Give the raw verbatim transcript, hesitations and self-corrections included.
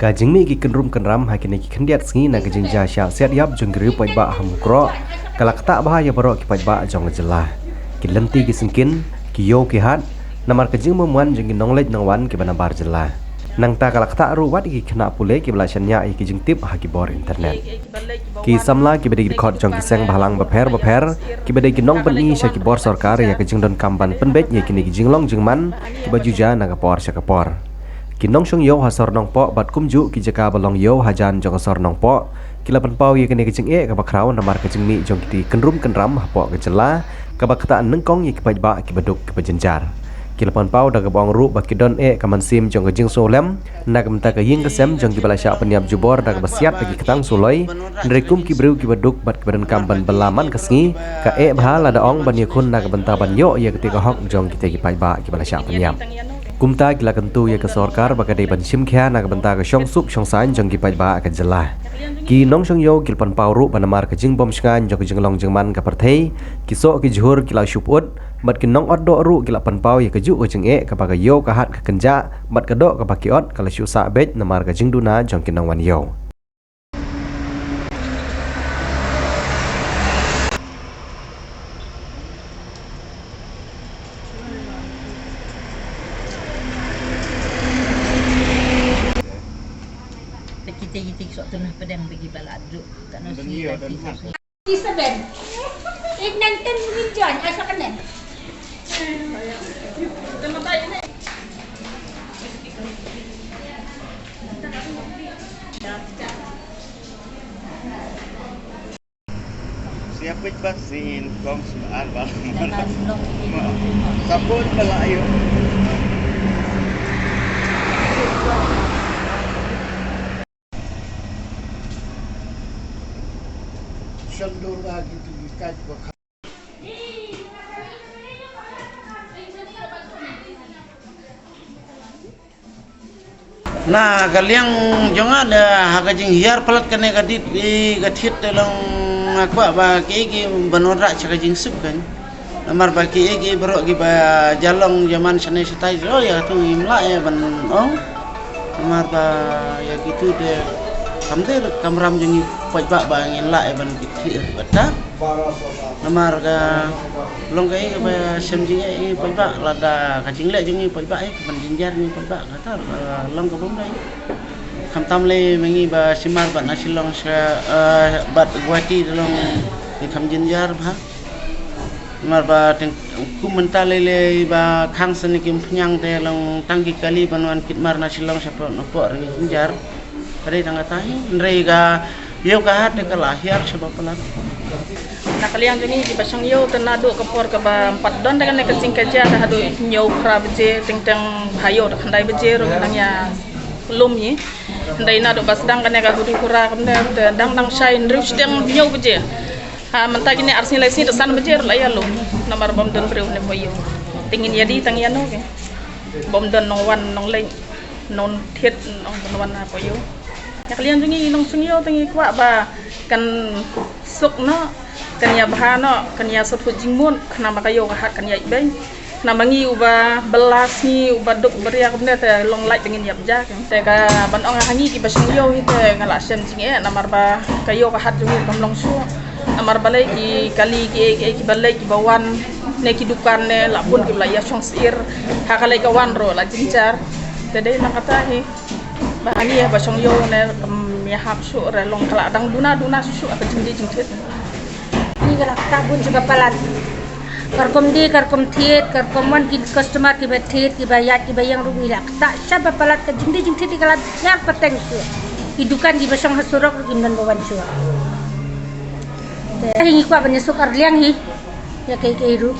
Ka jingmih ki kynrum kynram ha kine ki khyndiat sngi na ka jingjia shah siat ïap jong ki riew paidbah ha Mukroh ka la ktah bha ïa baroh ki paidbah jong ka jylla. Ki lynti ki syngkien, ki ïew ki hat, namar ka jingbymwan jong ki nongleit nongwan kiba nabar jylla. Nangta ka la ktah ruh wat ïa ki khynnah pule kiba la shaniah ïa ki jingtip ha ki bor internet. Ki samla kiba dei ki dkhot jong ki seng bhalang bapher bapher kiba dei ki nongpyni sha ki bor sorkar ïa ka jingdonkam ban pynbeit ïa kine ki jinglong jingman kiba ju jia na ka por sha ka por. Ki nongshong ïew ha sor Nongpoh bad kumjuh ki jaka ba long ïew hajan jong ka sor Nongpoh ki la pynpaw ïa kane ka jingeh kaba khraw namar ka jingmih jong kine ki kynrum kynram hapoh ka jylla kaba ktah nyngkong ïa ki paidbah kiba duk kiba jynjar. Ki la pynpaw da kaba ong ruh ba ki don eh ka mynsiem jong ka jingsngewlem na ka bynta ka ïing ka sem jong kiba la shah pynïap jubor da kaba siat da ki ktang suloi, hynrei kum ki briew kiba duk bad kiba donkam ban bylla man ka sngi, ka eh bha lada ong ban ïakhun na ka bynta ban ïoh ïa kata ka hok jong kita ki paidbah kiba la shah pynïap. Kumta ki la kyntu ïa ka sorkar ba ka dei ban shim khia na ka bynta ka shongsuk shongsaiñ jong ki paidbah ka jylla. Ki nongshong ïew ki la pynpaw ruh ba namar ka jingbym shngaiñ jong ka jinglong jingman ka pyrthei, ki soh ki jhur ki la shu pyut, bad ki nongot doh ruh ki la pynpaw ïa kajuh ka jingeh kaba ka ïew ka hat ka kynjah bad ka doh kaba ki ot ka la shu sah beit namar ka jingduna jong ki nongwan ïew. Kita kita sok tu nah pedang bagi baladu. Kan. Seven. Eight, nine, ten mungkin join, asal kena. Siapa cepat sin kong semaan bang. Sapun bela ayu. Sendul lagi tu ikat. Na ka liang jong nga da ha ka jinghiar palat kane ka dit, eh, ka thied te long nga kwah ba ki, ki ban wanrah cha ka jingsuk kan. Namar ba ki, ki baroh ki ba jalong jaman shane shatai, oh, ïa tu im lah ïa ban ong. Namar ba ïa kitu te kam te kamram jong ngi paidbah ba ngin lah ïa ban ki thied bata. Namar ka long ka, eh, ka ba shem jingeh, eh, paidbah, lada ka jingleh jong ngi paidbah, eh, ka ban jynjar ngi paidbah. Ka long ka bym dei. Khamtam lei ma ngi ba shimar bad na Shillong sha, eh, bad Guwahati te long ngi kham jynjar bha. Namar ba teng kum mynta lei lei ba khang sani kim phnyang te long tang ki kali ban wan kit mar na Shillong sha pdeng Nongpoh re ngi jynjar. Ka dei tang kata hi, hynrei ka ïew ka hat te ka la hiar sha ba palat. Na ka liang jong ngi ki ba shong ïew te naduh ka por kaba ym pat don te kane ka jingkajia te haduh hynñiew phra baje teng teng ha ïew te khyndai baje ruh nang ïa lum ngi. Hynrei naduh ba sdang kane ka huri hura kamne te dang dang shai hynriew shiteng hynñiew baje. Ha mynta kine ar sngi lai sngi te san baje ruh la ïa lum. Namar bym don briew ne poi ïew. Te ngin ïa di tang ïa no ke. Bym don nongwan nongleit. Nongthied nongwan na poi ïew. Ïa ka liang jong ngi nongshong ïew te ngi kwah ba kan suk noh, kan ïa bha noh, kan ïa sngewthuh jingmut, khnang ba ka ïew ka hat kan ïaid beiñ. Khnang ba ngi uba bylla sngi, uba duk ba ria kumne te long lait ba ngin ïap ja. Te ka ban ong ha ngi ki ba shong ïew hi te nga la shem jingeh namar ba ka ïew ka hat jong ngi kam long shuh. Namar balei ki kali ki ei ki ei ki ba leit ki ba wan ne ki dukan ne la bun ki ba la ïa shong sir. Ha ka leit ka wan ruh la jynjar. Te dei na kata hi. Ba ani ba shong ïew ne kam ïa hap shuh re long ka la dang duna duna shuh shuh ka jingdie jingthied. Ni ka la ka bun shuh ka palat. Ka rukom die, ka rukom thied, ka rukom wan ki customer ki ba thied, ki ba ïaid, ki ba ïeng ruh ngi la ktah sha ba palat ka jingdie jingthied ka la hiar pateng shuh. Ki dukan ki ba shong ha surok ruh kim don ba wan shuh. Te hi ngi kwah ban ïa suk ar liang hi. Ïa kaei kaei ruh.